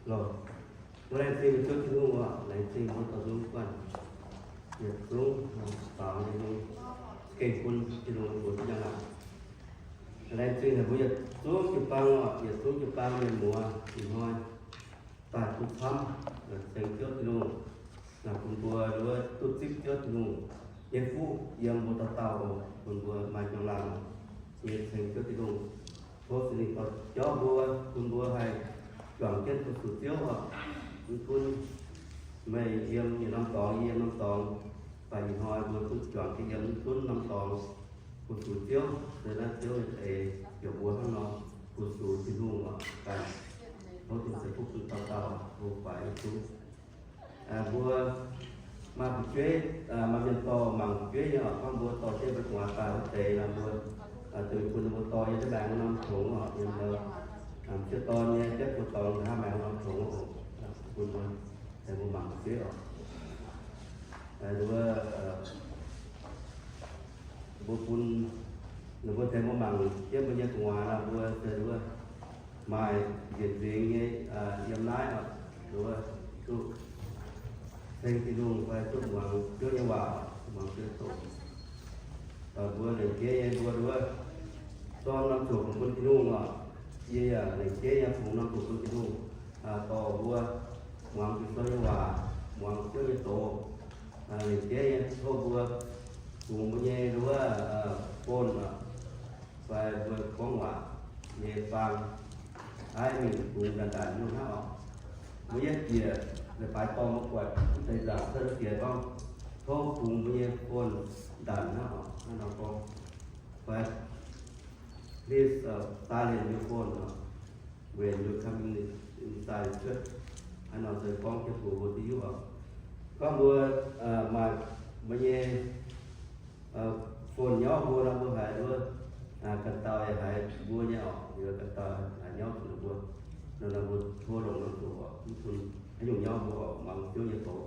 Lorqc, mbuo laengz zingh mbuo Ziouv Tin-Hungh oc. Laengz zingh mbuo dorh nzung guanh yietc zungv faaux nyei nzung, gengh bun Tin-Hungh mbuox duqv njang-laangc. Laengz zingh haic mbuo yietc zungv jiu-baang oc, yietc zungv jiu-baang mienh muoz ih hnoi daaih duqv camv, ceng Ziouv Tin-Hungh, bun mbuo nduov duqv zipv Ziouv Tin-Hungh nyei fuqv yiem mbuo dauh dauh oc, bun mbuo maaih njang-laangc nyei ceng Ziouv Tin-Hungh. Tov Singx Lingh dorh jauv mbuo, bun mbuo haih juangc jienv fu-sux Ziouv oc. Mv gunv meih yiem yietc norm dorngx, yie yiem norm dorngx, mv baac ih hnoi mbuo duqv juangc jienv yiem mv gunv norm dorngx fu-sux Ziouv. Se naaiv Ziouv nyei za'eix heuc mbuo hnangv nor fu-sux Tin-Hungh oc. Ganh tov Tin-Hungh ceix fuqv bun dauh dauh, tov faix yietc zungv. Mbuo maaih fu'jueiv, maaih mienh dorh mangc fu'jueiv nyei oc. Gorngv mbuo dorh jienv mbuo gu'nguaaz daaih wuov deix nor, mbuo duih bun ninh mbuo dorh yiem jienv maengx norm tongx oc. Yiem nor, m'sieqv dorn nyei jienv mbuo dorngx hnangv maengx norm tongx oc. Bun mbuo, tengx mbuo mangc fu'jueiv oc. Nduov, mbuo bun ninh mbuo tengx mbuo mangc jienv mbuo nyei gu'nguaaz nor, mbuo se nduov maaih njiec nzingx nyei yiem naaiv oc. Nduov duqv ceng Tin-Hungh fai duqv muangx Ziouv nyei waac, muangx Ziouv doqc. Mbuo lengc jeiv nyei mbuo nduov zorng norm zuoqc bun Tin-Hungh oc. Yie yaac lengc jeiv nyei fungx norm zuoqc bun Tin-Hungh, dorh mbuo muangx Ging-Sou nyei waac, muangx Ziouv nyei doz. Lengc jeiv nyei tov mbuo fungx mbuo nyei nduov phone fai mbuo gorngv waac nyei faang, aiv mingh fungx ndanc ndanc nyungc hnangv oc. Mbuo yietv bieqc leiz-baaix dorngh mbuo buatc deix nzaangc cuotv deix gorngv, tov fungx mbuo nyei phone ndanc hnangv oc, hnangv nor gorngv. Fai please silent your phone when you come inside church. Hnangv nor se gorngv jienv bun mbuo duqv hiuv oc. Gorngv mbuo maaih mbuo nyei phone nyauv mbuo nor, mbuo haiz nduov ganh dauh yaac haiz mbuo nyei oc, liuz ganh dauh haiz nyauv zuqc ninh mbuo. Nor nor mbuo tov longc norm zuqc oc, mv bun haaix nyungc nyauv mbuo oc, muangx Ziouv nyei doz.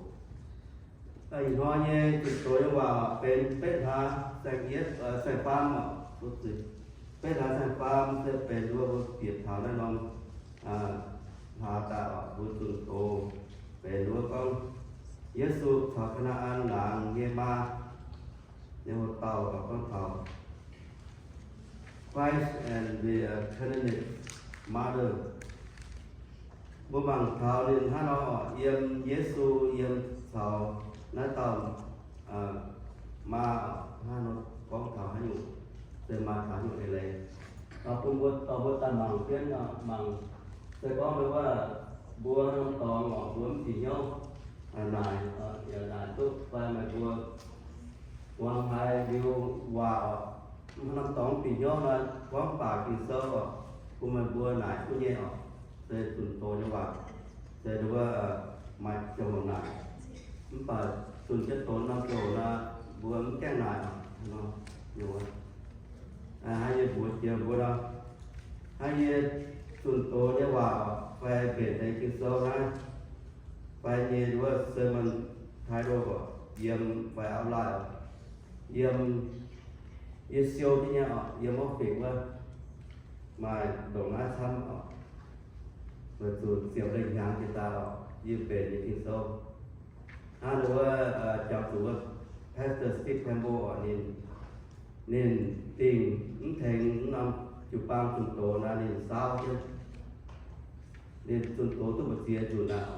Ih hnoi nyei zunh doz nyei waac benx betv hlaax saeng-yietv, saeng-faam oc. Betv hlaax saeng-faam se benx nduov mbuo bieqc taux naaiv norm hlaax daaih oc, mbuo zunh doz benx nduov gorngv Yesu caux Kaa^naa^an Laangz nyei maa nyei hoc-dauh oc, gorngv taux Christ and the Canaanite mother. Mbuo mangc taux ninh hnangv nor oc, yiem Yesu yiem caux naaiv dauh maa oc, hnangv nor gorngv taux haaix nyungc, se maaih taux haaix nyungc eix leiz. Bun mbuo dorh mbuo daaih mangc jienv oc, mangc se gorngv mbuo, mbuo norm dorngx oc, mbuo mv bieqc hnyouv naaic, yaac naaic duqv fai meih mbuo muangx haiz liuz waac oc, norm dorngx mv bieqc hnyouv nor, gorngv baac Ging-Sou oc, bun meih mbuo naaic duqv nyei oc. Se zunh doz nyei waac, se nduov maaih ziangh hoc naaic. Mv baac zunh jienv doz norm ziangh hoc nor, mbuo mv gaengh naaic oc. Hnangv yie mbuox jiex mbuo nor, hnangv yie zunh doz nyei waac oc, fai mbenc deix Ging-Sou naaiv, fai nyei nduov sermon title oc, yiem fai outline oc, yiem yie siou jienv nyei oc, yiem wuov fingx wuov maaih ndongc naaiv camv oc. Weic zuqc ziepc lengh hnyangx jiex daaih oc, yie mbenc nyei Ging-Sou. Hnangv nduov jangx zuqc wuov Pastor Steve Campbell oc, ninh, ninh dingh mv tengx mv norm jiu-baang zunh doz naaiv ninh saauv jienv. Ninh zunh doz duqv mbu'ziex nzunc aqv,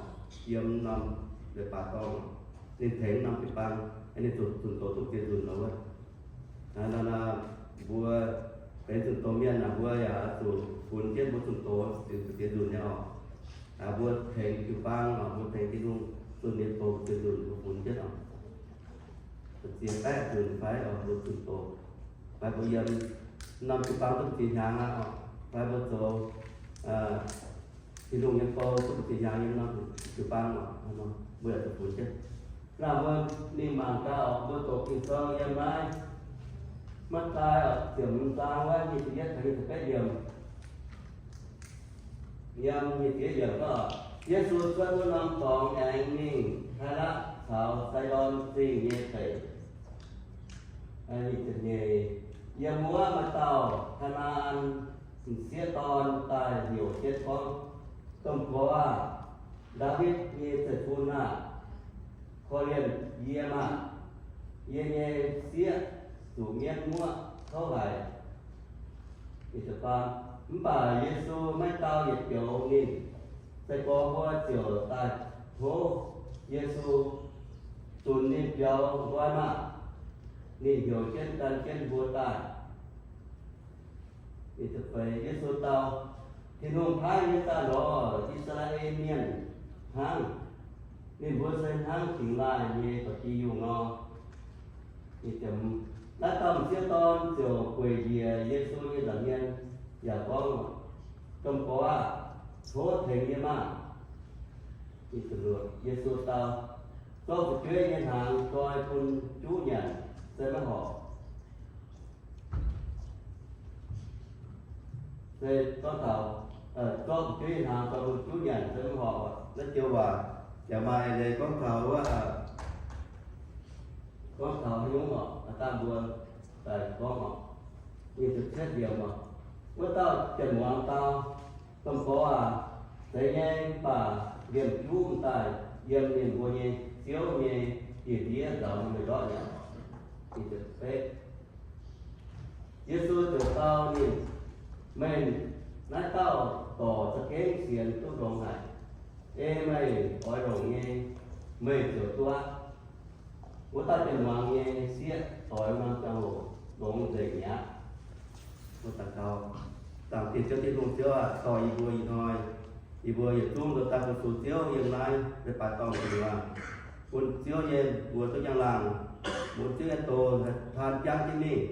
yiem norm leiz-baaix dorngh, ninh tengx norm jiu-baang, ninh zunh, zunh doz duqv mbu'ziex nzunc nor wuov. Naaiv, naaiv, naaiv mbuo benx zunh doz mienh naaic, mbuo yaac zuqc funx jienv mbuo zunh doz mbu'ziex nzunc nyei oc. Mbuo tengx jiu-baang oc, mbuo tengx Tin-Hungh zunh nyei doz mbu'ziex nzunc mbuo funx jienv oc. Mbu'ziex baeqv nzunc fai oc, mbuo zunh doz, fai mbuo yiem norm jiu-baang duqv mbu'ziex hnyangx aqv oc, fai mbuo zoux Tin-Hungh nyei bou duqv mbu'ziex hnyangx yiem norm jiu-baang oc, mbuo yaac zuqc funx jienv. Naaiv mbuo mingh mangc gaax oc, mbuo doqc Ging-Sou yiem naaiv Matv^taai oc, ziepc hmz zaang wuov nyic ziepc yietv taux nyic ziepc betv yiemc. Yiem nyic ziepc yietv yiemc gorngv, Yesu cuotv wuov norm dorngx aengx mingh Tailaqv caux Saidon Zingh nyei deic. Yiem wuov maaih dauh Kaa^naa^an m'sieqv dorn daaih heuc jienv gorngv, Domh gorx aah! Ndaawitv nyei zeiv-fun aah! Korv-lienh yie maah! Yie nyei sieqv zuqc mienv muoqv kouv haic. Mv baac Yesu maiv dau yietc joux ninh. Sai-gorx mbuo ziouc daaih tov Yesu zunc ninh biaux nqoi maah! Ninh heuc jienv gan jienv mbuo daaih. Yesu dau, Tin-Hungh paaiv yie daaih lorz I^saa^laa^en Mienh hnangv. Ninh mbuo se hnangv dingx laaih nyei ba'gi yungh nor. Naaiv dauh m'sieqv dorn ziouc gueic njiec Yesu nyei nza'hmien mienh yaac gorngv, Domh Gorx aah! Tov tengx yie maah! Yesu dau, Zorqv fu'jueiv nyei hnaangx zoi bun juv nyanc se maiv horpc. Se gorngv taux zorqv fu'jueiv nyei hnaangx zoi bun juv nyanc se maiv horpc. Naaiv joux waac yaac maaih eix leiz gorngv taux wuov, gorngv taux haaix nyungc oc, dangh mbuo daaih gorngv oc, ninh ziouc cietv liemh oc. Wuov dauh janx-muangz dau, Domh Gorx aac, zeiz nyei, mv baac liemh juv m'daaih yiem ninh mbuo nyei Ziouv nyei dieh ndiev nzaaux meih ndortv nyei. Yesu ziouc dau ninh, Meih naaiv dauh dorc za'gengh sienx duqv longx haic. Ei meih oix longc nyei, meih ziouc duqv aqv. Wuov dauh janx-muangz nyei sieqv doix norm ziangh hoc longx nzengc mi'aqv. Mbuo daux gaux. Zaangc Diex Ziouv Tin-Hungh, Ziouv aac, dorh yie mbuo ih hnoi, yie mbuo yietc zungv nduov daaih fu-sux Ziouv yiem naaiv leiz-baaix dorngh gu'nyuoz, bun Ziouv nyei mbuox duqv njang-laangc, bun Ziouv nyei doz haih taan jangv jienv mingh,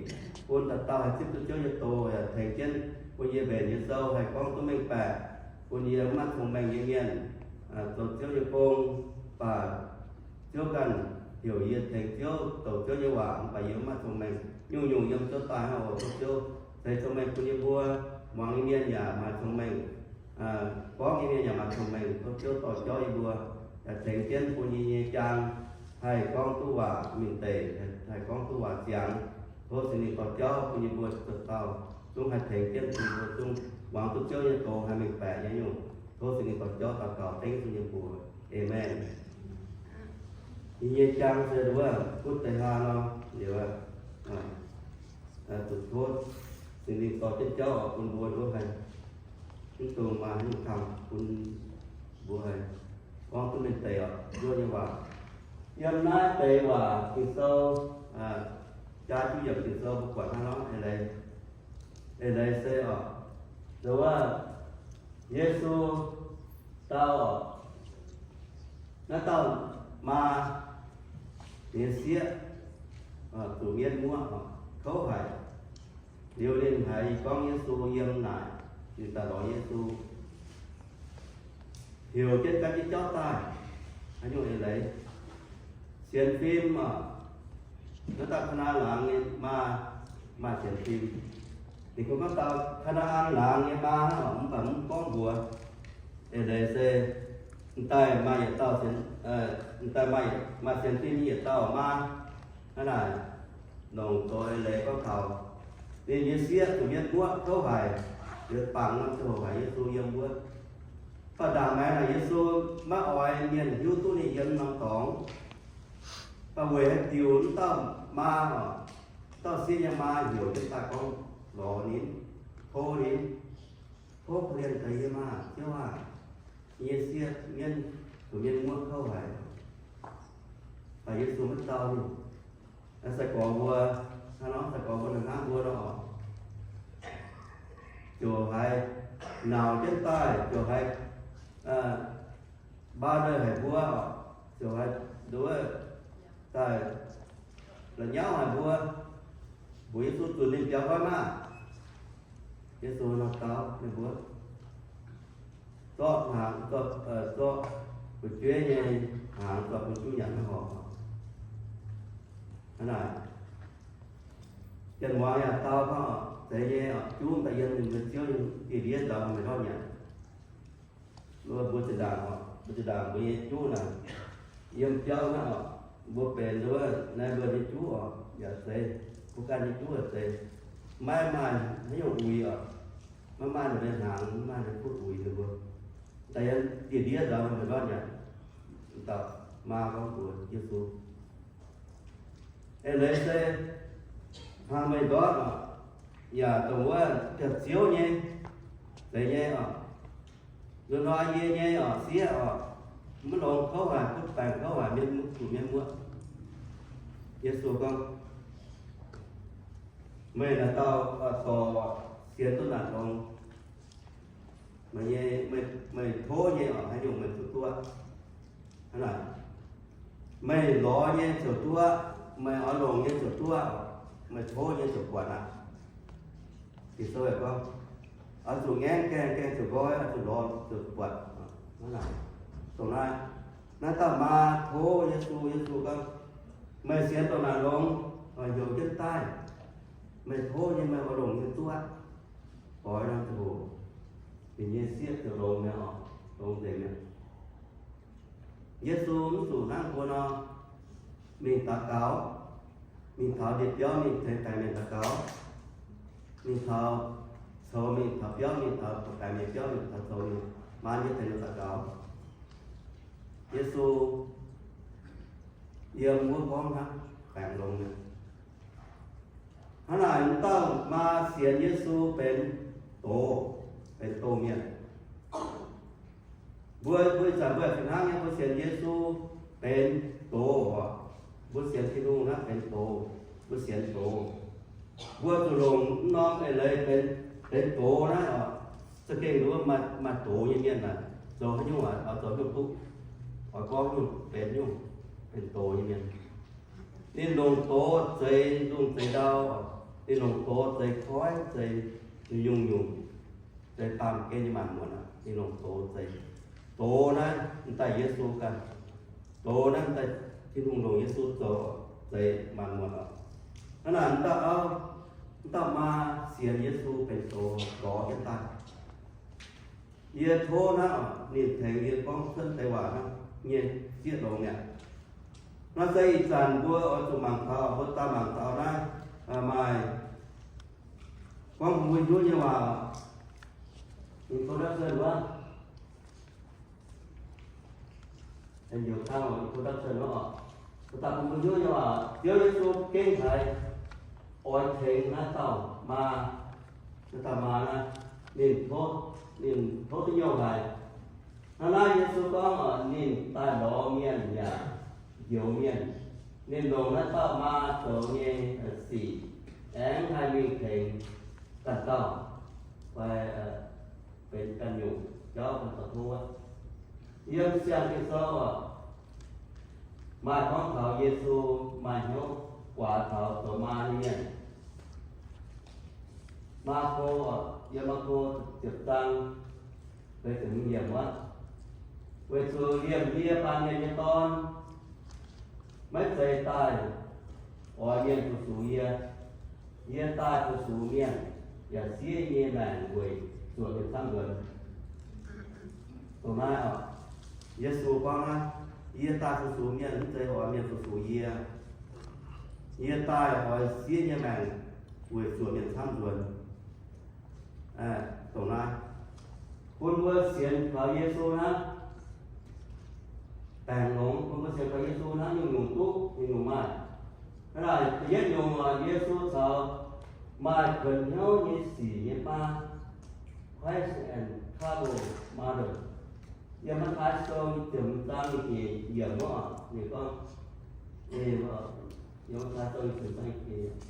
bun dauh dauh haih zipv duqv Ziouv nyei doz yaac tengx jienv bun yie mbenc nyei sou haih gorngv duqv mengh baeqc, bun yie mv maaih cong-mengh nyei mienh zoux Ziouv nyei gong, baac Ziouv ganh heuc yie tengx Ziouv douc Ziouv nyei waac, mv baac yie mv maaih cong-mengh. Nyungc-nyungc yiem Ziouv daaih hnangv oc. Tov Ziouv ceix cong-mengh bun yie mbuo, muangx nyei mienh yaac maaih cong-mengh, gorngv nyei mienh yaac maaih cong-mengh. Tov Ziouv dorh jauv yie mbuo, yaac tengx jienv bun yie nyei jaang haih gorngv duqv waac mingh deic, haih gorngv duqv waac ziangx. Tov Singx Lingh dorh jauv bun yie mbuo dauh dauh zungv haih tengx jienv, bun yie mbuo zungv muangx duqv Ziouv nyei doz haih mengh baeqc nyei nyungc. Tov Singx Lingh dorh jauv daux gaux dengv bun yie mbuo. Aamen. Yie nyei jaang se wuov, gunv deix haa nor, liuz, zuqc tov Singx Lingh dorh jienv jauv oc bun mbuo nduov haih, mv dungx maaih haaix nyungc kangh bun mbuo haih gorngv duqv mengh deix oc Ziouv nyei waac. Yiem naaiv deix waac Ging-Sou, jaa juv yiemc Ging-Sou mbuo buatc hnangv nor, eix leiz, eix leiz se oc, nduov, Yesu dau oc, naaiv dauh maa nyei sieqv zuqc mienv muoqv oc, kouv haic. Liuz ninh haiz gorngv Yesu yiem naaic, ninh daaih lorz Yesu, heuc jienv gan jienv jauv daaih. Haaix nyungc eix leiz? Sienx fim oc. Naaiv dauh Kaa^naa^an Laangz nyei maa maaih sienx fim. Ninh kungx gorngv dauh Kaa^naa^an Laangz nyei maa hnangv oc, mv baac mv gorngv mbuox. Eix leiz se m'daaih maaih yietc dauh sienx, m'daaih maaih, maaih sienx fim nyei yietc dauh maa. Hnangv naaic, longc zoux eix leiz gorngv taux ninh nyei sieqv zuqc mienv muoqv kouv haic, liuz bangc norm ziangh hoc haiz Yesu yiem wuov. Baac ndaangc maengx naaic Yesu maiv oix mienh hiuv duqv ninh yiem norm dorngx. Baac weic haaix diuc wuov dauh maa oc, dauh sieqv nyei maa heuc jienv daaih gorngv lorz ninh, tov ninh, tov korv-lienh daaih yie maah, Ziouv aah! Yie nyei sieqv mienv, zuqc mienv muoqv kouv haic. Baac Yesu maiv dau ninh. Sai-gorx mbuo, hnangv nor sai-gorx mbuo hnangv mbuo nor, ziouc haiz nauc jienv daaih, ziouc haiz baa nduov haic mbuo, ziouc haiz nduov daaih la'nyauv haic mbuo, mbuox Yesu zunc ninh biaux nqoi maah. Yesu nor dau ninh mbuo, zorqv hnaangx, zorqv, zorqv fu'jueiv nyei hnaangx zorqv bun juv nyanc maiv horpc. Hnangv naaic, janx-muangz yaac dau gorngv, zeiz nyei oc, juv daaih yiem ninh mbuo Ziouv nyei dieh ndiev nzaaux meih ndortv nyanc. Mbuo, mbuo zinh ndaangc oc, mbuo zinh ndaangc mbuo nyei juv naaic, yiem biauv naaiv oc, mbuo benx nduov naaiv mbuo nyei juv oc, yaac zeiz, mbuo ganh nyei juv yaac zeiz, maiv maaih haaix nyungc uix oc, maiv maaih ninh mbuo nyei hnaangx, maiv maaih ninh mbuo futv uix ninh mbuo. Da'yietv dieh ndiev nzaaux meih ndortv yaac dauh maa gorngv mbuox Yesu, Eix leiz se hlang meih ndortv oc, yaac dongh wuov biauv-ziouv nyei, zeiz nyei oc, nzuonx hnoi yie nyei oc, sieqv oc, maiv longx kouv haic, butv baengc kouv haic, mienh mv zuqc mienh muoqv. Yesu gorngv, Meih naaic dauh dorc sienx duqv naaic longx, meih nyei, meih, meih tov nyei oc, haaix nyungc meih zuqc duqv. Hnangv naaic, meih lorz nyei ziouc duqv, meih oix longc nyei ziouc duqv, meih tov nyei ziouc buatc aqv. Ging-Sou gorngv, oix zuqc ngaengv gaengh, gaengh zuqc nqoi, oix zuqc lorz ziouc buatc. Hnangv naaic, dongh naaiv, naaiv dauh maa tov Yesu, Yesu gorngv, Meih sienx dongh naaic longx, oix heuc jienv daaih. Meih tov nyei, meih oix longc nyei duqv. Oix nor ziouc hoc, ninh nyei sieqv ziouc longx mi'aqv oc, longx nzengc mi'aqv. Yesu mv zuqc hnangv mbuo nor, mingh daux gaux, mingh taux ndie-biauv mingh tengx baengc mienh daux gaux, mingh taux coux, mingh taux biauv, mingh taux baengc mienh biauv, mingh taux coux mingh maan jienv tengx ninh daux gaux. Yesu yiem wuov gorngv hnangv, baengc longx mi'aqv. Hnangv naaic, dauh maa sienx Yesu benx doz, benx doz mienh. Mbuo, mbuo ih zanc mbuo fih hnangv nyei, mbuo sienx Yesu benx doz oc. Mbuo sienx Tin-Hungh naaiv benx doz, mbuo sienx doz. Mbuo zuqc longc mv norm eix leiz benx, benx doz naaiv oc. Za'gengh nduov maaih, maaih doz nyei mienh naaic, zoux haaix nyungc oix zoux nyungc duqv, oix gorngv nyungc benx nyungc, benx doz nyei mienh. Ninh longc doz zeix nzungh zeix ndau, ninh longc doz zeix koiv, zeix nyungc-nyungc, zeix baamh gen nyei maanc muotc aqv. Ninh longc doz zeix. Doz naaiv m'daaih Yesu ganh. Doz naaiv m'daaih Tin-Hungh longc Yesu zoux zeix maanc muotc oc. Hnangv naaic, m'dauh auv, m'dauh maa sienx Yesu benx doz lorz jienv daaih. Yie tov naaiv oc, ninh tengx yie gorngv cuotv deix waac hnangv nyei sieqv longx mi'aqv. Naaiv se ih zanc mbuo oix zuqc mangc taux, mbuo daaih mangc taux naaiv, maaih gorngv mbuo hiuv nyei waac oc. Introduction wuov. Introduction wuov oc. Mbuo daaih bun mbuo hiuv nyei waac, Ziouv Yesu gengh haiz oix tengx naaiv dauh maa, naaiv dauh maa naaiv, ninh tov, ninh tov duqv nyouh haic. Hnangv naaiv Yesu gorngv oc, ninh daaih lorz mienh yaac njoux mienh. Ninh longc naaiv dauh maa zoux nyei sic, aengx haih mingh tengx ganh dauh, fai benx ganh nyungc jauv ganh dauh tov. Yiem Siang-Ging-Sou oc, maaih gorngv taux Yesu maaih hnyouv guaax taux zoux maa nyei mienh. Maako oc, yiem Maako ziepc zaang, deix ziepc hmz yiemc wuov, weic zuqc liemh yie, Baamh Mienh nyei Dorn, maiv zeiz daaih oix mienh fu-sux yie. Yie daaih fu-sux mienh, yaac siev yie nyei maengc weic zuoqc mienh camv nzuonx. Dongh naaiv oc, Yesu gorngv naaiv, yie daaih fu-sux mienh, mv zeiz oix mienh fu-sux yie. Yie daaih oix siev nyei maengc weic zuoqc mienh camv nzuonx. Dongh naaiv, bun mbuo sienx kaux Yesu naaiv baengc longx, bun mbuo sienx kaux Yesu naaiv nyungc-nyungc duqv, nyungc-nyungc maaih. Hnangv naaic, da'yietv nyungc oc, Yesu caux maaih kuonx hnyouv nyei sic nyei maa, Christ and Troubled Mother. Yiem Matv^taai Sou ziepc hmz zaang nyei ziepc yiemc wuov, ninh gorngv, yiem Matv^taai Sou ziepc hmz zaang nyei ziepc yiemc,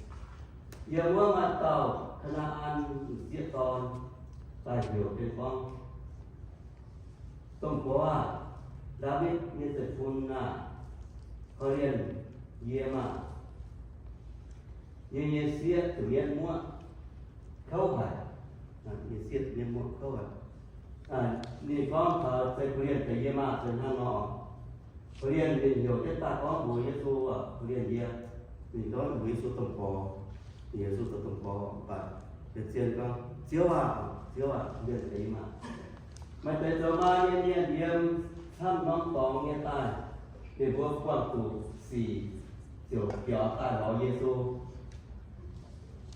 yiem wuov maaih dauh Kaa^naa^an m'sieqv dorn daaih heuc jienv gorngv, Domh Gorx aah! Ndaawitv nyei zeiv-fun aah! Korv-lienh yie maah! Yie nyei sieqv zuqc mienv muoqv kouv haic. Yie sieqv zuqc mienv muoqv kouv haic. Ninh gorngv taux se korv-lienh deix yie maah, se hnangv nor. Korv-lienh ninh heuc jienv daaih gorngv mbuox Yesu, korv-lienh yie. Ninh gorngv mbuox Yesu Domh Gorx. Ninh heuc Yesu Domh Gorx, mv baac ninh zien gorngv, Ziouv aah! Ziouv aah! Korv-lienh deix yie maah! Maaih deix zoux maa nyei mienh yiem camv norm dorngx nyei daaih, ninh mbuo buangh zuqc sic ziouc biaux daaih lorz Yesu.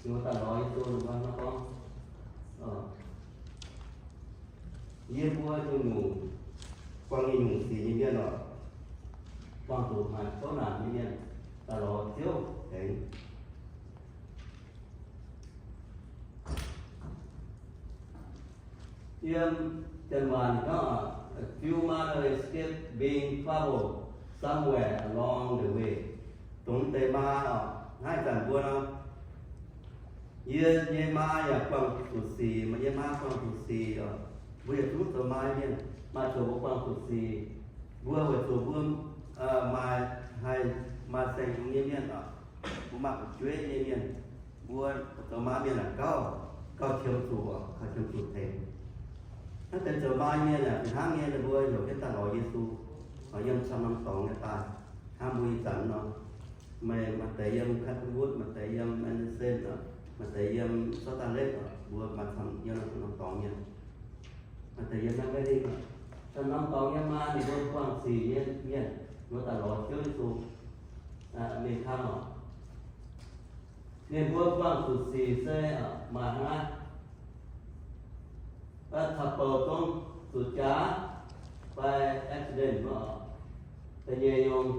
Ninh mbuo daaih lorz Yesu, ninh mbuo hnangv gorngv, Yie mbuo nyungc-nyungc, buangh nyungc-nyungc sic nyei mienh oc, buangh zuqc haaix kouv naanc nyei mienh, daaih lorz Ziouv tengx. Yiem Janx-Waac gorngv, a few mothers escape being troubled somewhere along the way. Dongh deix maa oc, naaiv zanc mbuo nor, yie nyei maa yaac buangh zuqc sic, maaih nyei maa buangh zuqc sic oc. Mbuo yietc zungv zoux maa mienh, maaih zoux mbuo buangh zuqc sic. Mbuo weic zuqc mbuo maaih haih maaih saeng-yungz nyei mienh oc, mbuo maaih fu'jueiv nyei mienh, mbuo zoux maa mienh aah, gauh, gauh qiemx zuqc, gauh qiemx zuqc tengx. Naaiv deix zoux maa mienh aah, fih hnangv nyei ninh mbuo heuc jienv daaih lorz Yesu, yiem camv norm dorngx nyei daaih. Hnangv mbuo ih zanc nor, meih maaih deix yiem Cottonwood, maaih deix yiem Anderson, maaih deix yiem Salt Lake, mbuo maaih camv yiem norm dorngx mienh. Maaih deix yiem naaiv Valley, camv norm dorngx nyei maa ninh mbuo buangh sic nyei mienh, mbuo daaih lorz Ziouv Yesu. Mingh kang oc. Ninh mbuo buangh zuqc sic se maaih hnangv naaiv, caux bouc zong zuqc jaax fai accident oc. Da'nyeic nyungc,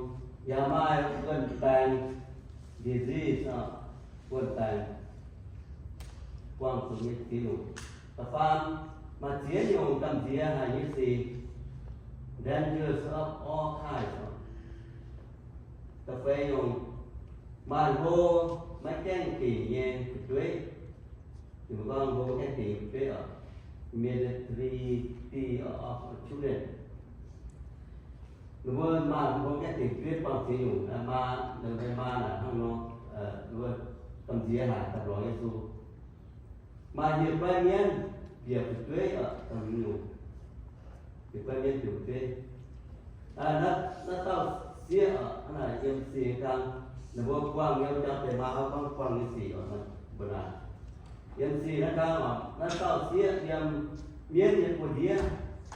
yaac maaih wuon-baengc, disease oc, wuon-baengc, buangh zuqc nyei ziex nyungc. Da'faam, maaih ziex nyungc gamh nziex haic nyei sic, dangers of all kinds oc. Da'feix nyungc, maaih hlo maiv gaengh dingc nyei fu'jueiv. Ninh mbuo gorngv hlo maiv gaengh dingc fu'jueiv oc, mediocrity of children. Ninh mbuo maaih hlo maiv gaengh dingc fu'jueiv buangh ziex nyungc, maa, ninh mbuo maa naaic hnangv nor, ninh mbuo gamh nziex haic daaih lorz Yesu. Maaih hieh guai mienv bieqc fu'jueiv oc, da'hmz nyungc, hieh guai mienv bieqc fu'jueiv. Naaiv dauh sieqv oc, hnangv naaic yiem sic nyei kang, ninh mbuo buangh nyei jauv deix maa gorngv buangh nyei sic oc, mbuo naaic. Yiem sic naaiv kang oc, naaiv dauh sieqv yiem mienv nyei buoz-ndiev,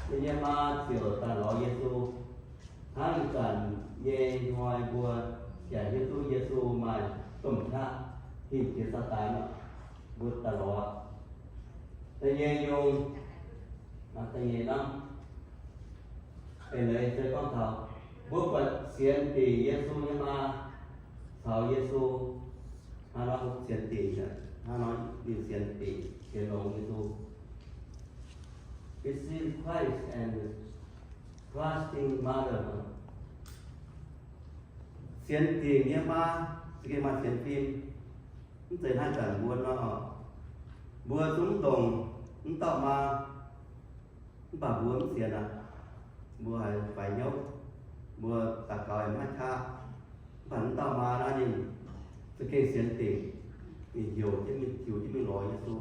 ninh nyei maa ziouc daaih lorz Yesu. Hnangv ih zanc nyei hnoi mbuo yaac hiuv duqv Yesu maaih domh qaqv hingh jiex Saadaan oc, mbuo daaih lorz. Da'nyeic nyungc, da'nyeic norm eix leiz se gorngv taux mbuo buatc sienx dingc Yesu nyei maa caux Yesu hnangv nor sienx dingc, hnangv nor ninh sienx dingc, sienx longx Yesu. Receive Christ and trusting mother. Sienx dingc nyei maa, za'gengh maaih sienx fim. Mv zeiz hnangv zanc mbuo nor, mbuo zungv longc mv dauh maa, mv baac mbuo mv sienx aqv. Mbuo haiz faix hnyouv, mbuo daux gaux yaac maiv qaqv. Mv baac mv dauh maa naaiv ninh za'gengh sienx dingc, ninh heuc jienv mingh, jiu jienv mingh lorz Yesu.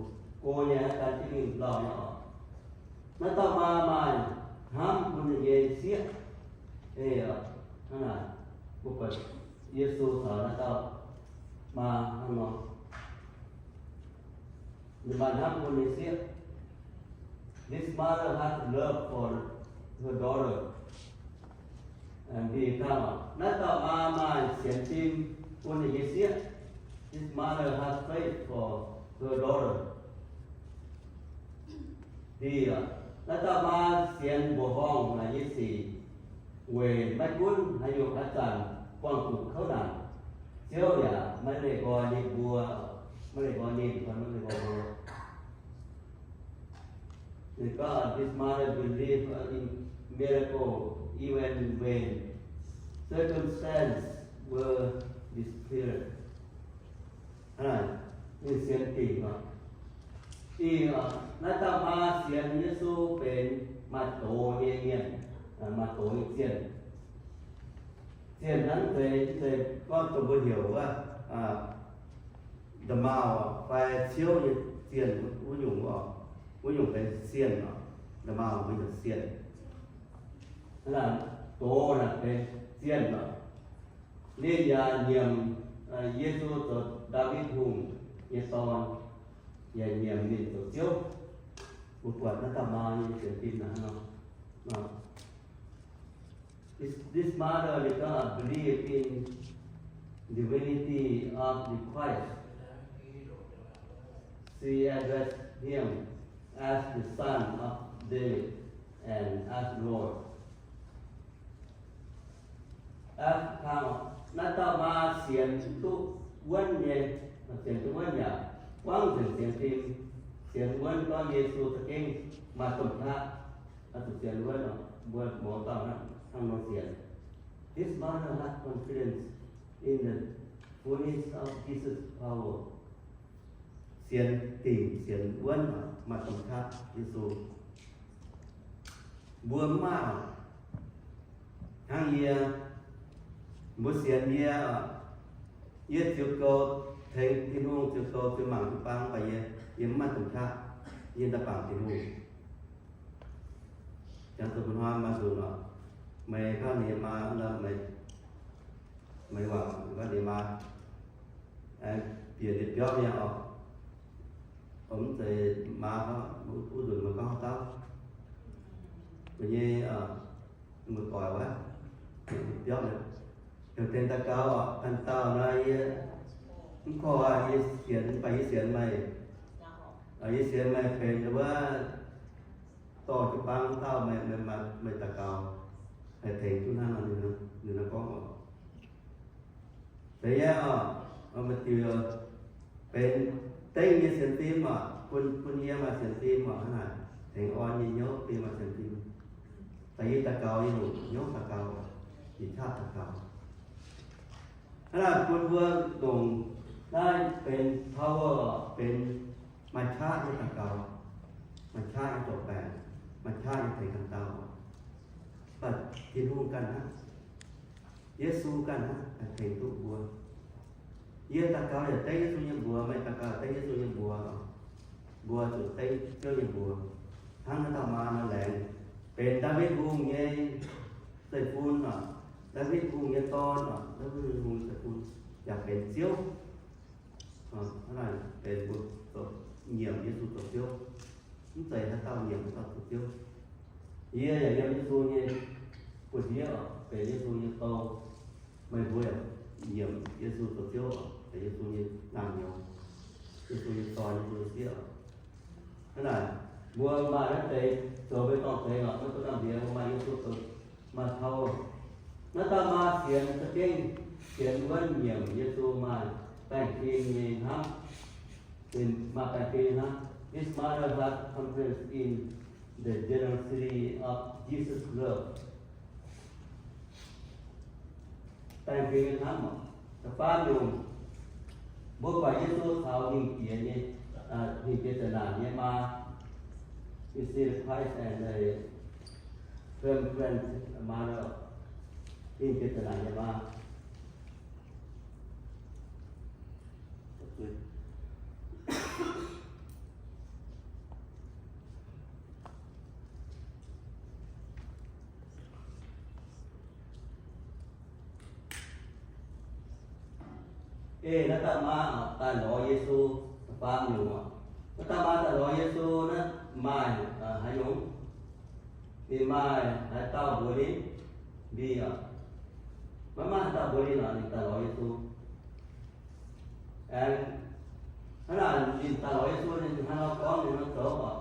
Go nyei, gan jienv mingh lauh nyei oc. Naaiv dauh maa maaih hnamv bun ninh nyei sieqv. Hnangv naaic, mbuo buatc Yesu caux naaiv dauh maa hnangv nor, ninh maaih hnamv bun ninh sieqv. This mother has love for her daughter. Naaiv dauh maa maaih sienx fim bun ninh nyei sieqv. This mother has faith for her daughter. Naaiv dauh maa sienx mbuoqc horngh naaic nyei sic, weic maiv gunv haaix nyungc haaix zanc buangh zuqc kouv naanc, Ziouv yaac maiv leih nqoi ninh mbuo, maiv leih nqoi ninh, maiv leih nqoi mbuo. Ninh gorngv, this mother believed in miracle even when circumstances were desperate. Ninh sienx dingc oc. Dingc oc, naaiv dauh maa sienx Yesu benx maaih doz nyei mienh, maaih doz nyei zienh. Zienh naaiv mv zeiz, mv zeiz gorngv dongh mbuo heuc wuov, the mouth fai ciouv nyei zienh wuov nyungc oc. Wuov nyungc benx zienh oc. The mouth mbuo heuc zienh. Doz naaic benx zienh oc. Ninh yaac nyiemc Yesu zoux Ndaawitv Hungh nyei Dorn, yaac nyiemc ninh zoux Ziouv. Mbuo buatc naaiv dauh maa nyei sienx fim naaiv nor. This, this mother, they gonna believe in divinity of the Christ. She addressed him as the Son of David. sienx duqv wuonv nyei, sienx duqv wuonv yaac buangv nzengc sienx fim, sienx wuonv gorngv Yesu za'gengh maaih domh qaqv, zuqc sienx wuonv oc. Mbuo mouz dauh hnangv nor sienx. His mother had confidence in the fullness of Jesus' power. Sienx dingc sienx wuonv maaih domh qaqv Yesu. Mbuo mv maaih oc. Hnangv yie, mbuo sienx yie oc, yie ziux goux tengx Tin-Hungh, ziux goux ziux mangc jiu-baang, mv baac yie, yie mv maaih domh qaqv, yie daaih bangc Tin-Hungh. Jangx zuqc mbuo hnoi maaih nzunc oc, meih gauh ninh maa, meih, meih wangc gauh ninh maa, bieqc ninh biauv nyei oc. Mv zeiz maa, wuov nzunc meih gorngv haaix dauh, meih nyei, meih doic wuov, biauv nyei. Heuc tengx daux gaux oc, ganh dauh naaiv yie mv korv aqv, yie sienx, mv baac yie sienx meih, yie sienx meih benx wuov dorh jiu-baang wuov dauh, meih, meih, meih daux gaux haih tengx duqv hnangv nor, ninh nor gorngv oc. Deix nyei oc, meih diuc benx dengv nyei sienx fim oc, bun, bun yie maaih sienx fim oc, hnangv naaic tengx orn nyei hnyouv bun yie maaih sienx fim. Daaih yie daux gaux yie longc hnyouv daux gaux, yie qaqv daux gaux. Hnangv naaic bun mbuo longc naaiv benx power, benx maaih qaqv nyei daux gaux, maaih qaqv nyei zoux baengc, maaih qaqv nyei tengx ganh dauh. Mv baac Tin-Hungh ganh hnangv, Yesu ganh hnangv haih tengx duqv mbuo. Yie daux gaux yaac dengv Yesu nyei mbuox, meih daux gaux yaac dengv Yesu nyei mbuox, mbuo zuqc dengv Ziouv nyei mbuox. Hnangv naaiv dauh maa nor laengz, benx Ndaawitv Hungh nyei zeiv-fun oc, Ndaawitv Hungh nyei dorn oc, Ndaawitv Hungh nyei zeiv-fun, yaac benx Ziouv. Hnangv naaic benx mbuo zoux, nyiemc Yesu zoux Ziouv. Mv zeiz haaix dauh nyiemc haaix dauh zoux Ziouv. Yie yaac yiem Yesu nyei buoz-ndiev oc, benx Yesu nyei dou. Meih mbuo yaac nyiemc Yesu zoux Ziouv oc, benx Yesu nyei naamh nyouz, Yesu nyei dorn, Yesu nyei sieqv oc. Hnangv naaic, mbuo maaih naaiv deix zoux mbuo nyei dorngh zeix oc, maiv duqv gamh nziex, mbuo maaih Yesu zoux, maaih taux. Naaiv dauh maa sienx za'gengh sienx wuonv nyiemc Yesu maaih baengh fim nyei hnamv. Ninh maaih baengh fim nyei hnamv. His mother had confidence in the generosity of Jesus' love. Baengh fim nyei hnamv oc. Da'faam nyungc, mbuo buatc Yesu caux hingh jiex nyei, hingh jiex zeqc naanc nyei maa. You see the Christ and the transparent mother. Hingh jiex zeqc naanc nyei maa. Ei, naaiv dauh maa daaih lorz Yesu, da'faam nyungc oc. Naaiv dauh maa daaih lorz Yesu naaiv maaih haaix nyungc? Ninh maaih haaix dauh mbuox ninh? Mbi oc. Maiv maaih haaix dauh mbuox ninh oc, ninh daaih lorz Yesu. Aengx hnangv naaic ninh daaih lorz Yesu, ninh hnangv nor gorngv, ninh hnangv nor zoux oc.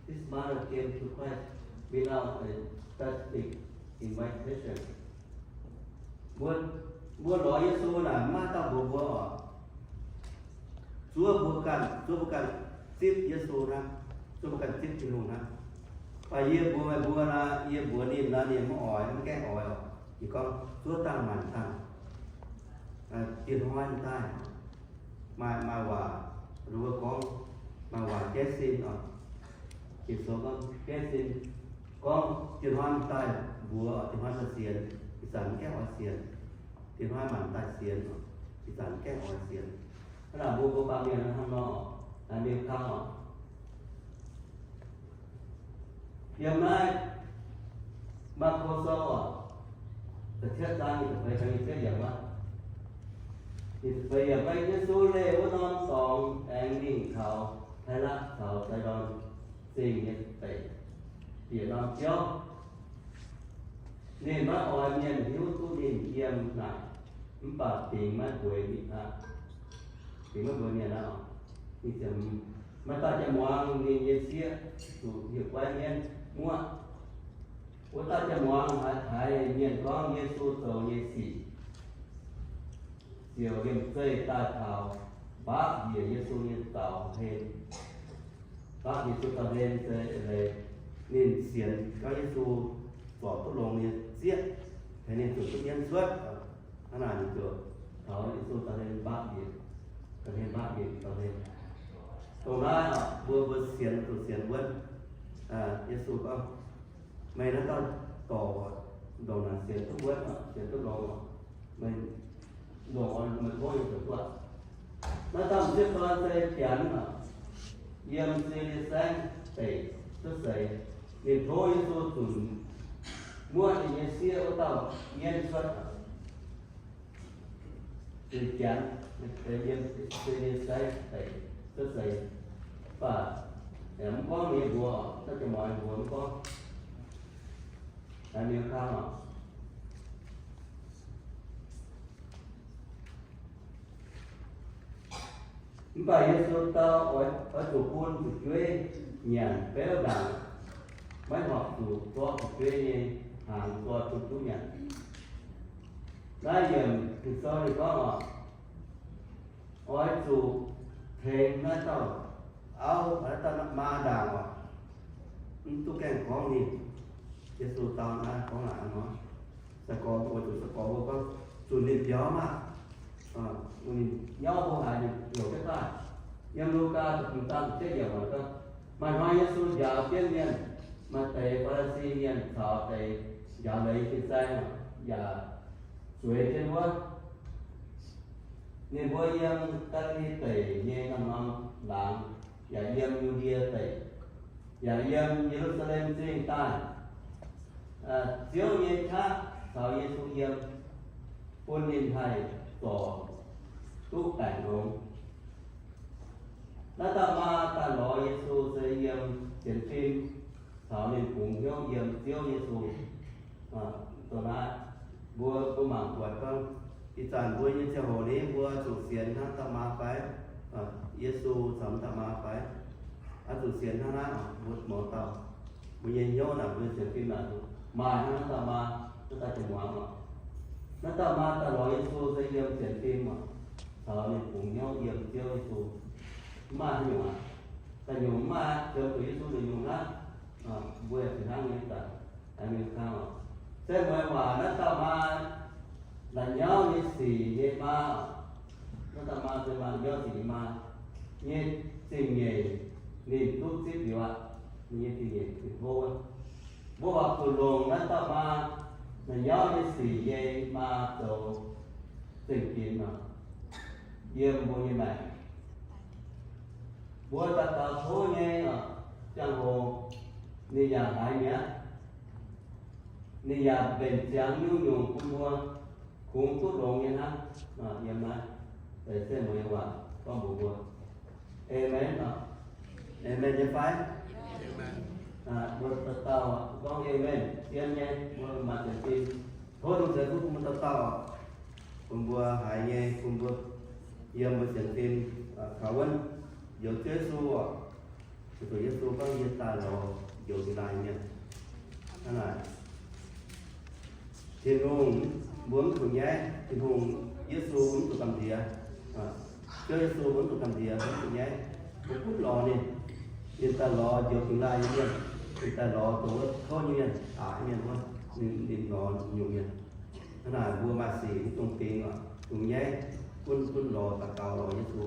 This mother came to Christ without a specific invitation. Mbuo, mbuo lorz Yesu naaic maiv maaih dauh mbuox mbuo oc. Zuov mbuo ganh, zuov mbuo ganh zipv Yesu hnangv, zuov mbuo ganh zipv Tin-Hungh hnangv. Baac yie mbuox meih mbuo nor, yie mbuox ninh nor, ninh maiv oix, maiv gaengh oix oc. Yie gorngv zuov dangh maanc dangh, dieh hnoi daaih, maaih, maaih waac, mbuo gorngv maaih waac jaiv sin oc. Ging-Sou gorngv jaiv sin, gorngv dieh hnoi daaih mbuox, dieh hnoi daaih sienx, ih zanc maiv gaengh oix sienx. Dieh hnoi maanc daaih sienx oc, ih zanc maiv gaengh oix sienx. Hnangv naaic mbuo, mbuo baamh mienh hnangv nor, naaiv mienh kangv oc. Yiem naaiv Maako Sou oc, da'cietv zaang nyic ziepc feix, nyic ziepc yiemc aqv. Nyic ziepc feix yiemc, Yesu leih wuov norm dorngx aengx mingh taux Pailatv caux Saadon Zingh nyei deic, bieqc norm biauv. Ninh maiv oix mienh hiuv duqv ninh yiem naaic, mv baac dingx maiv mbueiz ninh aqv. Dingx maiv mbueiz mienh aqv. Maaih dauh jaa-muangz ninh nyei sieqv zuqc hieh guaiv mienv muoqv. Wuov dauh jaa-muangz haiz taaix mienh gorngv Yesu zoux nyei sic, ziouc liemh zeih daaih taux mbaapv njiec Yesu nyei zaux hlen. Mbaapv Yesu zaux hlen se eix leiz ninh sienx gorngv Yesu zorc duqv longx nyei zieqv, tengx ninh zuqc duqv mienv cuotv. Hnangv naaic ninh ziouc taux Yesu zaux hlen mbaapv njiec, zaux hlen mbaapv njiec zaux hlen. Dongh naaiv mbuo, mbuo sienx, zuqc sienx wuonv. Yesu gorngv, meih naaiv dauh dorc, ndongc naaic sienx duqv wuonv, sienx duqv longx, meih ndongc oix meih tov yie zoux duqv. Naaiv dauh m'sieqv dorn se Janx, yiem Silie Saengv Deic cuotv seix. Ninh tov Yesu zunc muoqv ninh nyei sieqv wuov dauh mienv cuotv. Janx, yiem Silie Saengv Deic cuotv seix. Mv baac mv gorngv ninh nyei mbuox, naaiv jiex muangx mbuox mv gorngv. Mienh kang oc. Mv baac Yesu dau, Oix zuqc bun fu'jueiv nyanc beuv ndaangc, maiv horpc zuqc zorqv fu'jueiv nyei hnaangx nzoih bun duqv nyanc. Naaiv yiemc Ging-Sou ninh gorngv oc, oix zuqc tengx naaiv dauh auv, naaiv dauh maa ndaangc oc. Mv duqv gaengh gorngv ninh. Yesu dau naaiv gorngv naaic nor, sai-gorx, oix zuqc sai-gorx mbuo gorngv, zunc ninh biaux maah! Ninh nyauv mbuo haiz ninh heuc jienv daaih. Yiem Lugaa da'feix zaang da'cietv yiemc gorngv, maaih hnoi Yesu njaaux jienv mienh, maaih deix Faa^li^si mienh caux deix njaaux leiz fin-saeng yaac zueiz jienv wuov. Ninh mbuo yiem Gaa^li^li Deic nyei norm-norm laangz, yaac yiem Yu^ndie Deic, yaac yiem Ye^lu^saa^lem Zingh daaih. Ziouv nyei qaqv caux Yesu yiem, bun ninh haih zorc duqv baengc longx. Naaiv dauh maa daaih lorz Yesu se yiem sienx fim caux ninh bungx hnyouv yiem Ziouv Yesu. Dongh naaiv, mbuo, mbuo mangc buatc gorngv, ih zanc mbuo nyei ziangh hoc ni, mbuo zuqc sienx hnangv dauh maa fai? Yesu caux dauh maa fai? Oix zuqc sienx hnangv naaiv oc, mbuo mouz dauh. Mbuo nyei hnyouv naaic, mbuo sienx fim naaic, maaih hnangv naaiv dauh maa, naaiv dauh jiex muangx oc. Naaiv dauh maa daaih lorz Yesu se yiem sienx fim oc, caux ninh bungx hnyouv yiem Ziouv Yesu. Mv maaih haaix nyungc aqv. Daaih nyungc mv maaih, ziouc zuqc Yesu nduqc nyungc hnangv. Mbuo yaac fih hnangv nyei daaih, mienh kang oc. Se mueiz waac naaiv dauh maa, la'nyauv nyei sic nyei maa oc. Naaiv dauh maa se maaih la'nyauv sic nyei maa nyei zingh nyeic, ninh duqv zipv liuz aqv. Ninh nyei zingh nyeic ninh hlo wuov. Mbuo horpc zuqc longc naaiv dauh maa, la'nyauv nyei sic nyei maa zoux zingh ginx oc, yiem mbuo nyei maengc. Mbuo daux gaux tov nyei oc, ziangh hoc ninh yaac haiz mi'aqv. Ninh yaac mbenc ziangx nyungc-nyungc bun mbuo kungx duqv longx nyei hnangv. Yiem naaiv se mueiz waac gorngv mbuox mbuo. Aamen oc. Aamen nyei fai? Mbuo dauh dauh gorngv aamen zien nyei, mbuo maaih sienx fim. Tov Tin-Hungh ceix fuqv bun mbuo dauh dauh, bun mbuo haiz nyei, bun mbuo yiem mbuo sienx fim kaux wuonv njoux Ziouv Yesu oc. Zuqc Yesu gorngv, yie daaih lorz njoux Tin-Hungh nyei mienh. Hnangv naaic, Tin-Hungh, mbuo mv zuqc nyaiv Tin-Hungh. Yesu mv zuqc gamh nziex. Ziouv Yesu mbuo mv zuqc gamh nziex, mbuo mv zuqc nyaiv. Mbuo gunv lorz ninh. Ninh daaih lorz njoux Tin-Hungh nyei mienh. Ninh daaih lorz dongh wuov kouv nyei mienh, aqc nyei mienh wuov. Ninh, ninh lorz nyungc mienh. Hnangv naaic mbuo maaih sic mv dungx bingx oc, dungx nyaiv, gunv, gunv lorz daux gaux lorz Yesu.